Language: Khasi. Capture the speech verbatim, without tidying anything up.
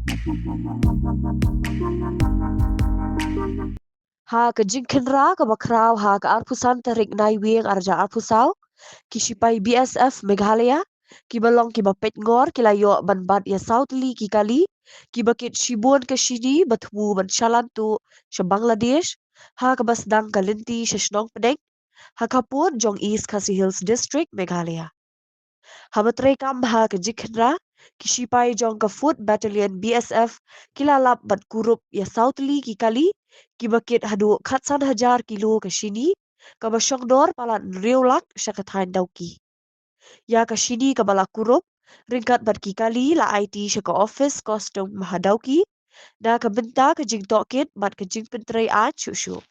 Ha ka jingkhynra kaba khraw ha ka arphew san tarik Naiwieng arhajar arphew saw, ki shipai B S F Meghalaya kiba long kiba peit ngor ki la ïoh ban bat ïa saw tylli ki kali kiba kit shibun ka shini ba thmu ban shalan tuh sha Bangladesh ha kaba sdang ka lynti sha shnong Pdeng ha ka pud jong East Khasi Hills District, Meghalaya. Haba treikam ha ka jingkhynra, ki shipai jong ka Fourth Battalion B S F ki la lap bad kurup ïa saw tylli ki kali kiba kit haduh khatsan hajar kilo ka shini kaba shong dor palat hynriew lak sha ka thaiñ Dawki. Ïa ka shini kaba la kurup ryngkat bad ki kali la aiti sha ka ophis Customs ha Dawki na ka bynta ka jingtohkit bad ka jingpyntrei aiñ shuh shuh.